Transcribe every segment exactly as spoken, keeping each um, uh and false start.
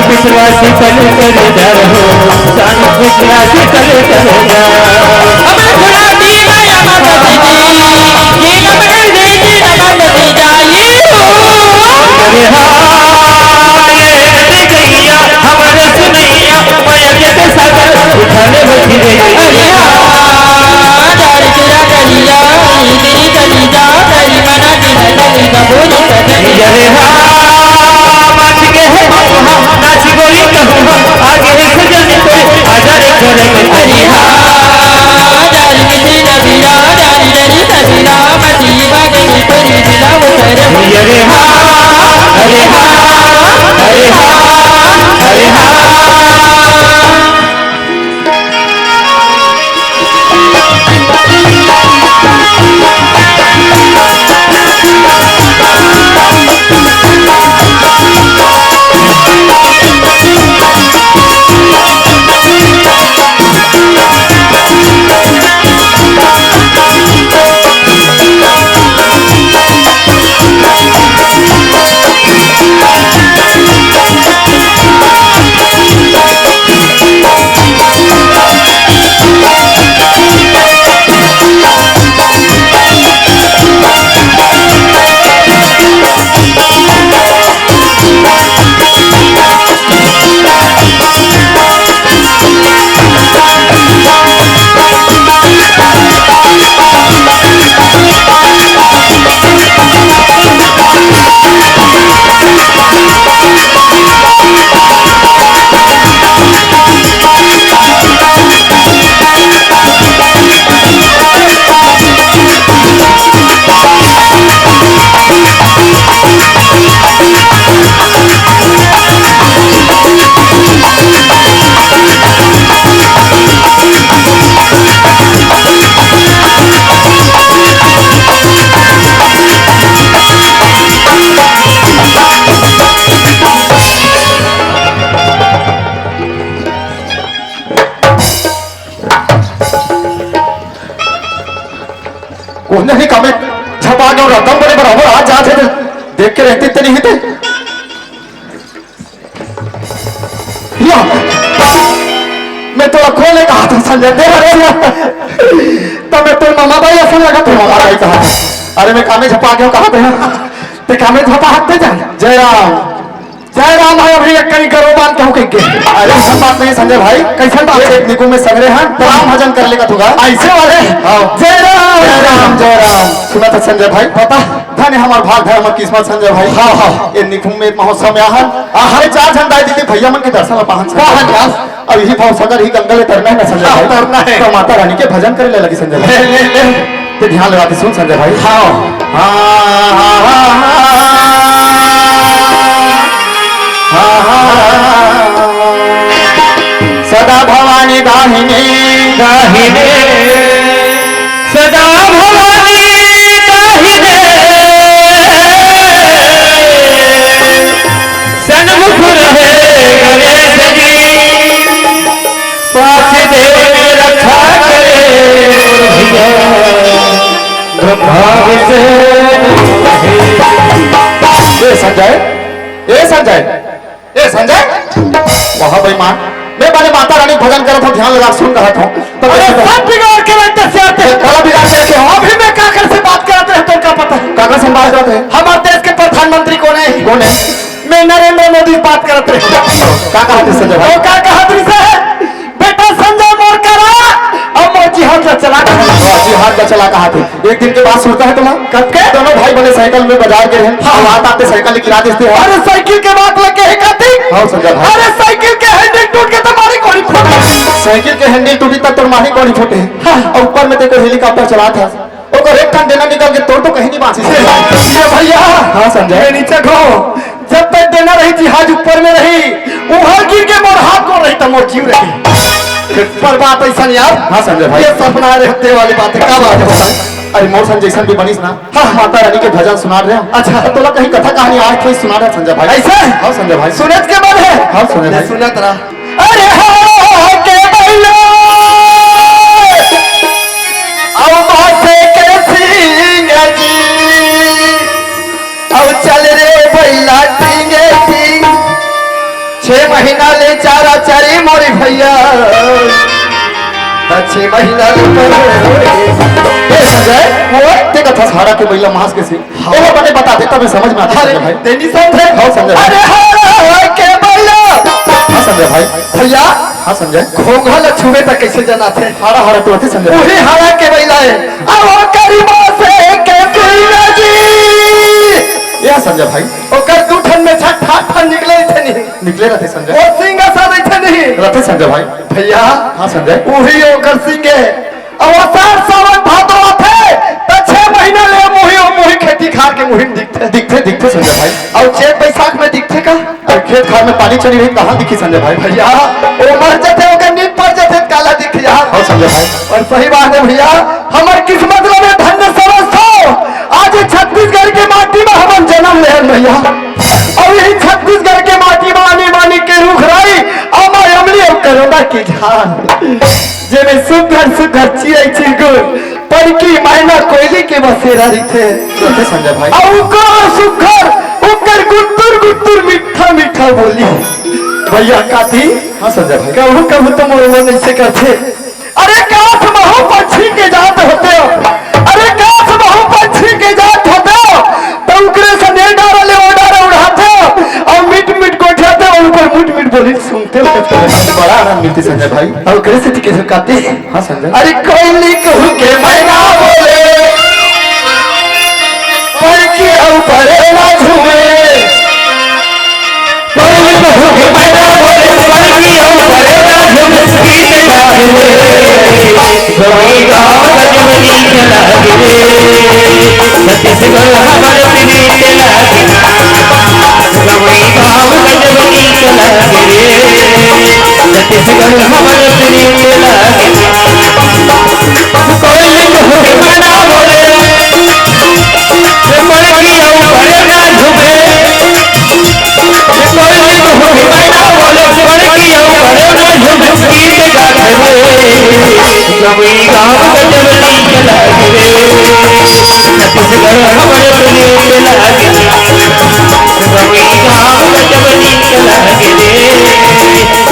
पिछला शीतल कर दर हो, जान पिछला शीतल कर दर। हमर गुलाबी माया माता दीदी, ये नमन दीदी नमन दीदा, ये हो। अरे हाँ, ये गैया, हमर सुनैया, माया के सागर उठाने बची रे। अरे हाँ, डाल चुरा कलिया, तेरी कलिया, तेरी मना की नजर, कबूल कर। अरे हाँ, नाच के है बबुआ, नाच गोरी कहूँ, आगे है सजन कोई, आजा रे गोरे में। अरे हाँ, डाल के तेरा बीरा, डाल डरी समीरा, मची बागे में पूरी दिला वो कर। अरे हाँ, अरे हाँ, अरे हाँ, अरे हाँ। कोन नहीं कमे छपा के रतन बड़े बराबर आ जात हे, देख के रहते इतनी ही थे। या, मैं तोला खोले कहा था संजय, दे अरे या। तो मैं तोर मामा भाई असन लगा, तोर मामा भाई कहा था। अरे मैं कामे छपा के कहा था, ते कामे छपा हकते जा। जय राम। जय राम भाई, अभी एक करी करो बात कहूँ कह के। अरे, सब बात नहीं संजय भाई। कैसन बात? एक निकुंभ में सगरे हैं, प्रणाम भजन कर लेगा तुगा। ऐसे वाले? हाँ। जय राम। जय राम, जय राम। सुना था संजय भाई? पता। धन्य हमार भाग, धन्य हमार किस्मत संजय भाई। हाँ, हाँ। ये निकुंभ में महोत्सव में आहन। हाँ, हाँ। अरे, चार झन दाई दीदी भैया मन के दर्शन ला पाहन संजय। पाहन का? अब यही भाव सगर ही गंगा ले तरना है ना संजय हाँ, भाई? तरना है। तो माता रानी के भजन करे ले लगी संजय भाई। ले, ले, ले। ते ध्यान लगा के सुन संजय भाई। हाँ। हाँ, हाँ, हाँ, हाँ। सदा भवानी दाहिने, दाहिने। सदा भवानी दाहिने। सन्मुख रहे गणेश जी। पाँच देव रक्षा करे भैया, ब्रह्मा विष्णु। ए संजय, ए संजय, ए संजय, वहाँ बेईमान, मैं माने माता रानी भजन करत हूँ, ध्यान लगा सुन रहा था। तो अरे कैसे सब बिगाड़ के रखते से आते। काला बिगाड़ के रखे हो? अभी मैं काकर से बात करत रहे, तो का पता है? काकर से बात करत है? हमारे देश के प्रधानमंत्री कौन है? कौन है? मैं नरेंद्र मोदी बात करत रहे। का कहत हे संजय भाई? तो का कहत रही से? बेटा संजय मोर करा, अब मोर जिहाद ला चला कहा। हाँ, जिहाद ला चला कहा थे। एक दिन के बात सुनता है तुम्हारा? कब के? दोनों भाई बने साइकिल में बाजार गए हैं। हाँ। और आते साइकिल गिरा देते हैं। अरे साइकिल के बात लग गए है कति? हाँ संजय भाई। अरे साइकिल के हैंडल टूट के तुम्हारी कोड़ी फूट। साइकिल के हैंडल टूटी तब तुम्हारी कोड़ी फूटे। हाँ। और ऊपर में देखो हेलीकॉप्टर चला था। ओकर एक ठन डेना निकल के तोर तो कहीं नहीं बांचिस। ये भैया, हाँ, संजय। ये नीचे खो। जब तक डेना रही, जिहाज ऊपर में रही, उहर गिर के मोर हाथ में रही, त मोर जीव रही। पर बात ऐसा नहीं यार। हाँ, संजय भाई। ये सपना रहे हत्ते वाली बात है, का बात है? अरे, मोर सन जैसन भी बनिस ना, हाँ। माता रानी के भजन सुना रहे हैं। अच्छा। तोला कहीं कथा कहानी आज कोई सुना रहे हैं, संजय भाई। ऐसे? हाँ, संजय भाई। सुनत के बाद है? हाँ, सुने भाई। सुनत रहा। अरे हो के बैलो, औ बासे के सिंह जी, औ चल रे बैला टिंगे टिंग, छह महीना ले चारा चरी मोरी भैया, त छह महीना ले ए संजय, वो ते कथा हाड़ा के बइला मांस के से। हाँ। एला बने बता दे, तब समझ में आथे अरे, संजय भाई। तेनी समझे? हाँ, संजय भाई। अरे, हाड़ा के बइला। हाँ, संजय भाई। भैया। हाँ, संजय। घोंघा ल छुबे त कइसे जनाथे? हाड़ा, हाड़ा तो आथे, संजय भाई। उही हाड़ा के बइला हे। अब ओकरी मांस के सिंगा जी। या, संजय भाई। ओकर दू ठन में छट फाट फाट निकले थे नहीं। निकले रथे, संजय। वो सिंगा सा रहिथे नहीं। रथे, संजय भाई। भैया। हाँ, संजय। उही ओकर सिंगे। अब आषाढ़ सावन भादो आथे, त छह महीना ले मुही, मुही खेती खार के मुही में दिखथे। दिखथे, दिखथे संजय भाई। अउ चैत बैसाख में दिखथे का? अउ खेत खार में पानी चली रही, कहाँ दिखी संजय भाई? भैया, वो मर जाथे, ओकर नींद पड़ जाथे, काला दिखी यार। हाँ संजय भाई। अउ सही बात हे भैया, हमर किस्मत रहे धन्य समझथों, आज छत्तीसगढ़ के माटी में हमन जनम लेहन भैया। अउ यही छत्तीसगढ़ के माटी में आनी बानी के रूख राई, अमा अमली अउ करोंदा के झाड़। जेमे सुग्घर सुग्घर चिरई चिरगुन, पनकी, मैना, कोयली के बसेरा रहिथे। रहिथे संजय भाई। अउ ओकर सुग्घर, ओकर गुट्टुर गुट्टुर मीठा मीठा बोली। भैया काती, हाँ संजय भाई। कहूँ कहूँ तो मोर मन अइसे करथे, अरे काश महूँ पंछी के जात होतेंव, अरे काश महूँ पंछी के जात होतेंव, त ओकरे से ने डारा ले ओ डारा उड़ातेंव, अउ मीठ मीठ गोठियातेंव, अउ ओकर मीठ मीठ बोली सुनतेंव। बड़ा आनंद मिलथे संजय भाई। अउ ओकरे से कइसे काती? हाँ संजय। अरे कोयली कुहू के मैना बोले, पनकी अउ परेवा झूमे। कोयली कुहू के मैना बोले, पनकी अउ परेवा झूमे, गीत गावे। गवई गाँव गजब नीक लागे रे, छत्तीसगढ़ हमर प्रीत लागे। गवई गाँव गजब नीक लागे रे, छत्तीसगढ़ हमर प्रीत लागे। कोयली कुहू के मैना बोले, पनकी अउ परेवा झूमे। कोयली कुहू के मैना बोले, पनकी अउ परेवा झूमे, गीत गाथे रे। गवई गाँव गजब नीक लागे रे, छत्तीसगढ़ हमर प्रीत लागे। गवई गाँव गजब नीक लागे रे,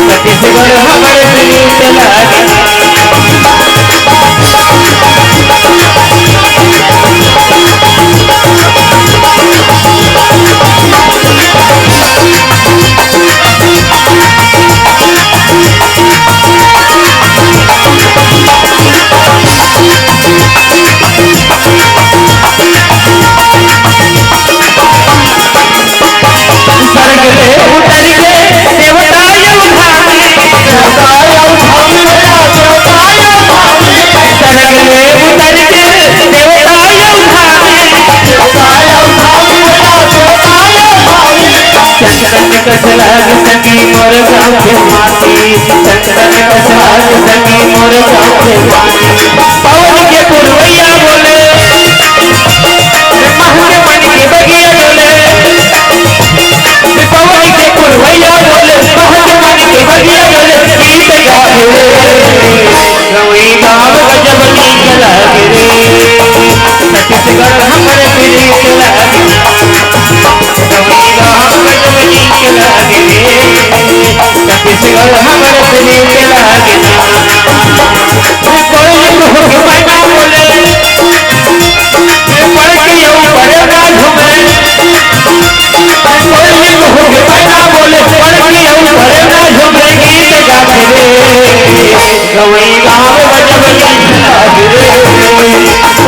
छत्तीसगढ़ हमर प्रीत लागे। स्वर्ग ले उतर के देवता अवतार, देवता अवतार, देवता अवतार। स्वर्ग ले उतर के देवता अवतार, देवता अवतार, देवता अवतार। चंदन कस लाग सखी मोर गाँव के माटी, चंदन कस लाग सखी मोर गाँव के माटी। पवन के पुरवैया बोले, महक मन के बगिया डोले। पवन के पुरवैया बोले, महक मन के बगिया डोले, गीत गावे। गवई गाँव गजब नीक लागे रे, छत्तीसगढ़ हमर प्रीत लागे। गवई गाँव गजब नीक लागे रे, छत्तीसगढ़ हमर प्रीत लागे। कोयली कुहू के मैना बोले, पनकी अउ परेवा झूमे। कोयली कुहू के मैना बोले, पनकी अउ परेवा झूमे, गीत गाथे रे। गवई गाँव गजब नीक लागे रे,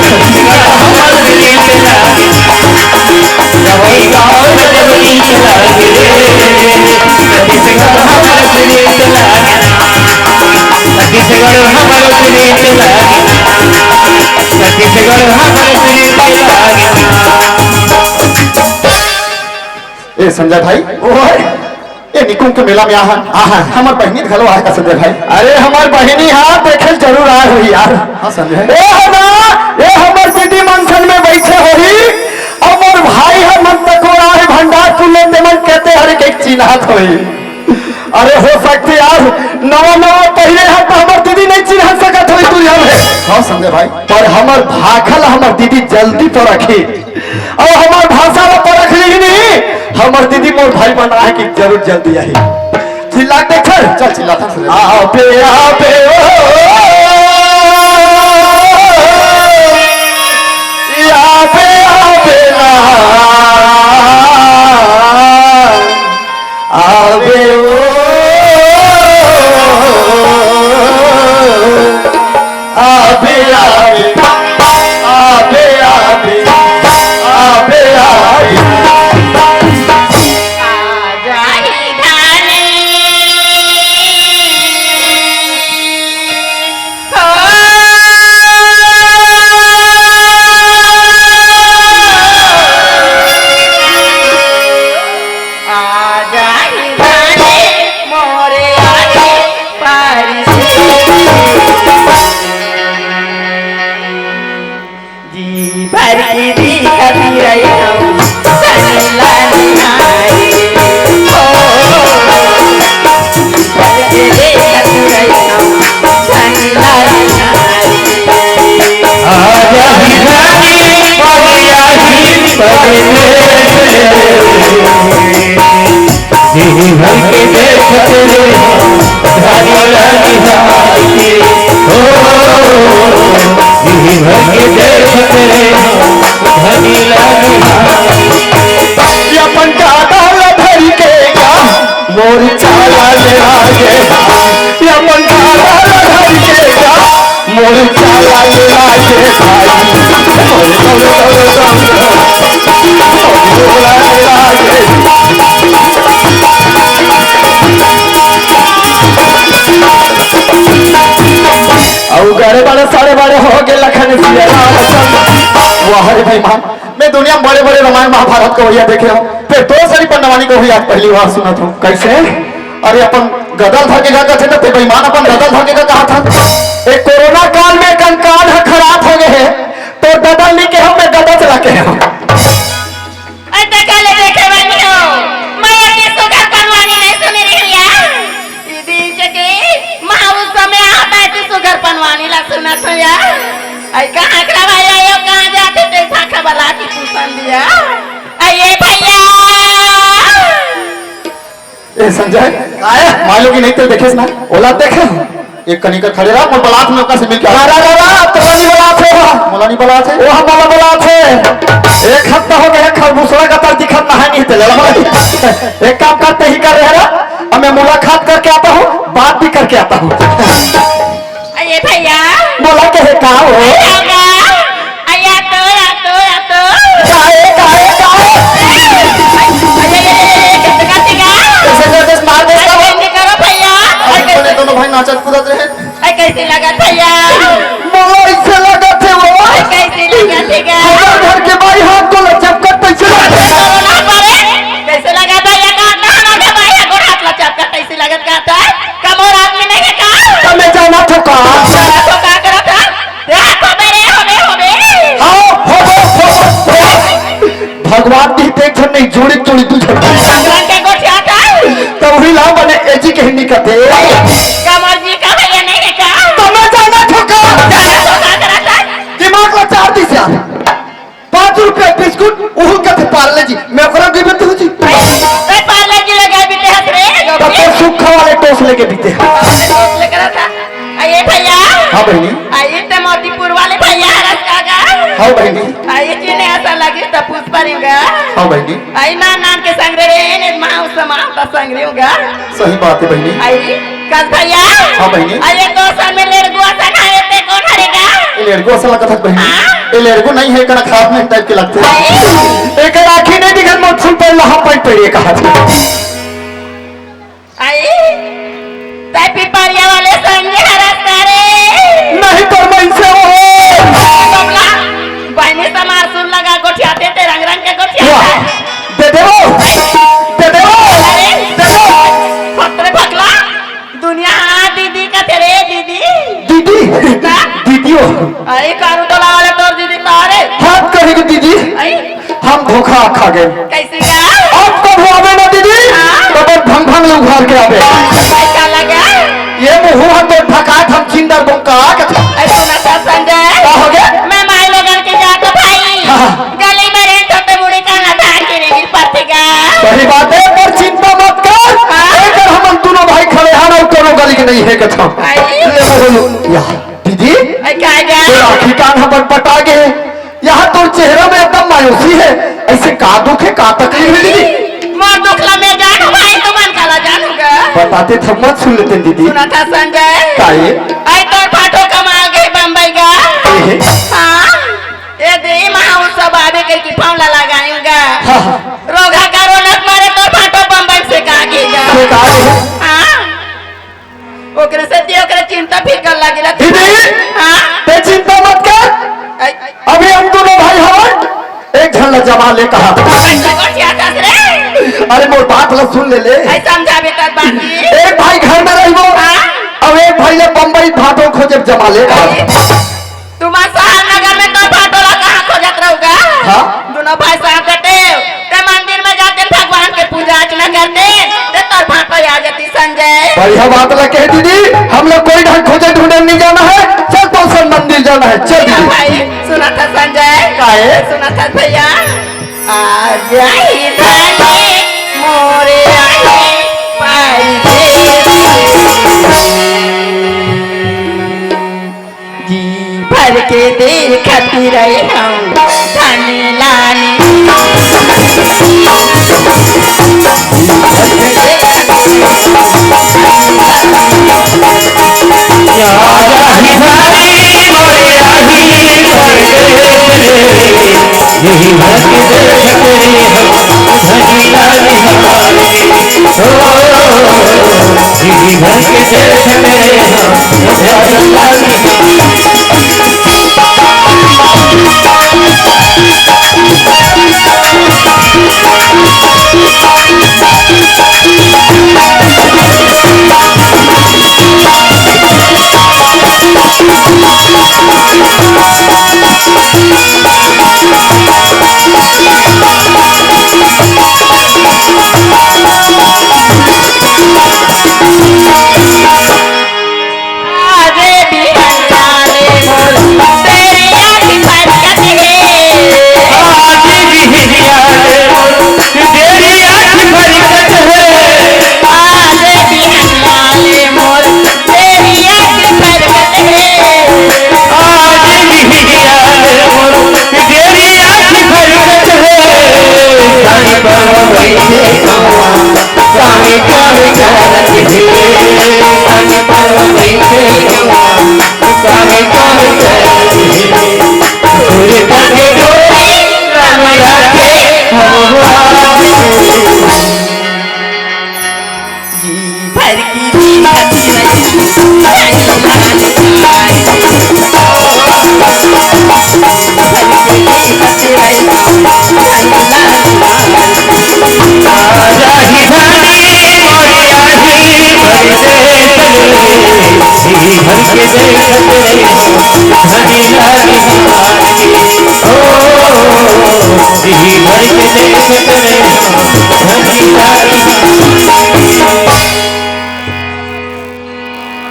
छत्तीसगढ़ हमर प्रीत लागे। गवई गाँव गजब नीक लागे रे, छत्तीसगढ़ हमर प्रीत लागे। छत्तीसगढ़ हमर प्रीत लागे, छत्तीसगढ़ हमर प्रीत लागे। ए संजय भाई, ओए। ए निकुंज के मेला में आहा, आहा। हमर बहिनी घलो आए का संजय भाई? अरे हमर बहिनी हा देखे जरूर आए होही यार। हाँ संजय। ए हो ना, ए हमर दीदी मन संग में बइठे होही, अउ मोर भाई ह मन तकोर आए भंडारपुर ले, ते मन कहिथे हरे के चिन्हात होही। अरे हो सकथे यार, नवा नवा पहिरे हस त हमर दीदी नइ चिन्हा सकत होही तू यार। हाँ संजय भाई। पर हमर भाखा ल हमर दीदी जल्दी परखही, अउ हमर भाषा ल परख लिही नहीं, हमर दीदी मोर भाई मन आए कि जरूर जल्दी आही। चिल्ला के देख, चल। चल, चिल्ला था, सुन। आबे, आबे ओ, आबे, आबे ना, आबे ओ, आबे, आबे, आबे, आबे, आबे, आबे। जी भर के देखत रहिहौं, धनी ला निहारे। ओ, जी भर के देखत रहिहौं, धनी ला निहारे। आजा ही रानी, पगला ही पगले। जी भर के देखत रहिहौं, धनी ला निहारे। ओ, जी भर के देखत रहिहौं, धनी ला निहारे। अपन काका ला धर के गा, मोर चाला ले आगे। अपन काका ला धर के गा, मोर चाला ले आगे भाई। अउ गड़े बड़े सारे बड़े हो गए लखन सिया राम चंद्र। वाह रे भाई मान, मैं दुनिया में बड़े-बड़े रामायण महाभारत के वहिया देखे हौं, फेर तोर सरी पंडवानी के वहिया आज पहली बार सुनत हौं। कैसे? अरे अपन गदल धर के का कहथे, त ते बेईमान अपन गदल धर के का कहत हस? ए कोरोना काल में कंकाल ह खराब हो गए हे, तोर गदल नहीं के हम, मैं गदल चला के हम। अरे त काले देखे बनी हो, मैं अति सुघर पंडवानी नहीं सुने रही या। दीदी के के, माँ उस समय आप अति सुघर पंडवानी ला सुनत हो या। आई कहाँ करा भाई आयो, कहाँ जाते ते था खबला की पूछन दिया। आइए भैया। ए संजय, काय? मालो की नहीं ते देखेस ना, ओला देखे। एक कनिका खड़े रहा, मोर बलात में ओकर से मिल के आ। रा, रा, रा, रा, तो नहीं बलात हे। मोला नहीं बलात हे। वो हम वाला बलात हे। एक हफ्ता हो गया, खरबूसड़ा का तर दिखत ना है, नहीं ते लड़ा भाई। एक काम करते ही कर रहे ना, अब मैं मुलाकात करके आता हूँ, बात भी करके आता हूँ। अरे भैया। बोला के है का हो? अरे आगा। अरे या तो, या तो, या तो। काहे, काहे, काहे? अरे, अरे, अरे, अरे, कैसे करते का? कैसे करते, मार दे अरे, का? कैसे करो भैया? अभी अरे, तो कैसे? दोनों भाई नाचत कूदत रहे। अरे, कैसे लगत भैया? मोला ऐसे लगत हे वो। अरे, कैसे लगत हे का? हमार घर के बाई हाथ को लचकत कैसे लगत हे? कोरोना परे। कैसे लगत भैया का? ना, ना, ना, भाई, गोड़ हाथ लचकत कैसे लगत का? कमोर आदमी नहीं है का? त मैं जाना थो का? जाना थो का करत हा? रे, होबे रे, होबे, होबे। हाँ, होबे, होबे, होबे। भगवान की देख नहीं, जोड़ी, जोड़ी तू झगड़ा। भगवान के गोठिया का? त वही ला बने एजी के हिंदी कथे। कमोर जी का भैया नहीं है का? त मैं जाना थो का? जाना थो का करत हा? दिमाग ला चार दिस यार। पाँच रुपया बिस्कुट, उहू कथे पार्ले जी, मैं ओकरा देबे तू जी। ए, पार्ले जी लगे बीते हस रे, तब तो सूखा वाले टोस लेके बीते। सूखा वाले टोस लेके रहता। आ, ये भैया। हाँ बहिनी। आ, ये ते मोतीपुर वाले भैया हरस का गा। हाँ बहिनी। आ, ये चीने ऐसा लगे तो पूछ पड़ेगा। हाँ बहिनी। आ, ये नान नान के संग रे, ने माँ उस समाज का संग रे होगा। सही बात है बहिनी। आई, कस भैया। हाँ बहिनी। अरे तो सर में लेड़गुआ सन है, ते कोन हरे का? ये लेड़गुआ सन लगत है बहिनी। हाँ? ये लेड़गु नहीं है, कना खास में टाइप के लगते हैं। आई। एकर आँखी नहीं दिखत, मोर फुल पर लहा पाई पड़े कहा था। आई, तै पिपरिया वाले संगे हरस का रे। नहीं तो मैं इनसे हो। बमला, बहिनी समार सुन लगा, गोठियाते ते रंग रंग के गोठियाते। वाह, दे दे वो, दे दे वो, अरे, दे दे वो। फतरे भगला, दुनिया हाँ दीदी का तेरे दीदी। दीदी? का? दीदी हो। अरे कारू टोला वाले तोर दीदी का रे। हाथ करेगी दीदी। आई? हम धोखा खा गए। कैसे का? अब कब आवे ना दीदी? हाँ? तब भंग भंग ले उघार के आवे। पैसा लगा? ये मुँह तो ढकात हम चिंदर बम का आग था। ऐसा ना था संजय। का हो गया? मैं माई लोगन के जात भाई। हाँ। गली में रेंट होते मुड़ी का ना था कि नहीं मिल पाते का? सही बात है, पर चिंता मत कर। हाँ। एकर हम दोनों नहीं है कथा। आई। ले बोलो। या, दीदी, आई, का गा? तोर आँखी कान ह पटपटा गे हे। यहाँ तोर चेहरा में एकदम मायूसी है। ऐसे का दुख है, का तकलीफ है दीदी? मोर दुख ला मैं जानहूँ भाई, तुमन काला जानहू गा? बताते त हमन सुन लेतेन दीदी। सुनत हस संजय? का ये? आई तोर भाटो कमाए गे बम्बई गा। ए हे। हाँ। ए दे, महा उत्सव आबे कहिके फोन ला लगायेंव गा। हाँ, हाँ। रोगहा कोरोना के मारे तोर भाटो बम्बई से का गे गा। से का गे? हाँ। ओकरे सेती ओकरे चिंता फिकर लगे ला। दीदी, हाँ? तैं चिंता मत कर। आई। अभी हम दूनों भाई हवन, एक झन ला जमा ले कहा। पैसा गोठिया दस रे। अरे मोर बात ला सुन ले ले। आई समझाबे त बात ही। एक भाई घर में रहिबो, हाँ? अउ एक भाई ला बम्बई भाटो खोजे जमा ले कहा। आई। तुमन शहर नगर में तोर भाटो ला कहाँ खोजत रहू गा? हाँ? दूनों भाई साथ देते, ते मंदिर में जाते भगवान के पूजा अर्चना करते, ते तोर भाटो आ जाती संजय। बढ़िया बात ला कहे दीदी, हम लोग कोई ढंग खोजे ढूंढे नहीं जाना है, चल तो सब मंदिर जाना है, चल हाँ दीदी। भाई, सुनत हस संजय? काहे? सुनत हस भैया? आ जाही धनी मोरे आही पाई दे। जी भर के देखत रहे हम धनी लानी।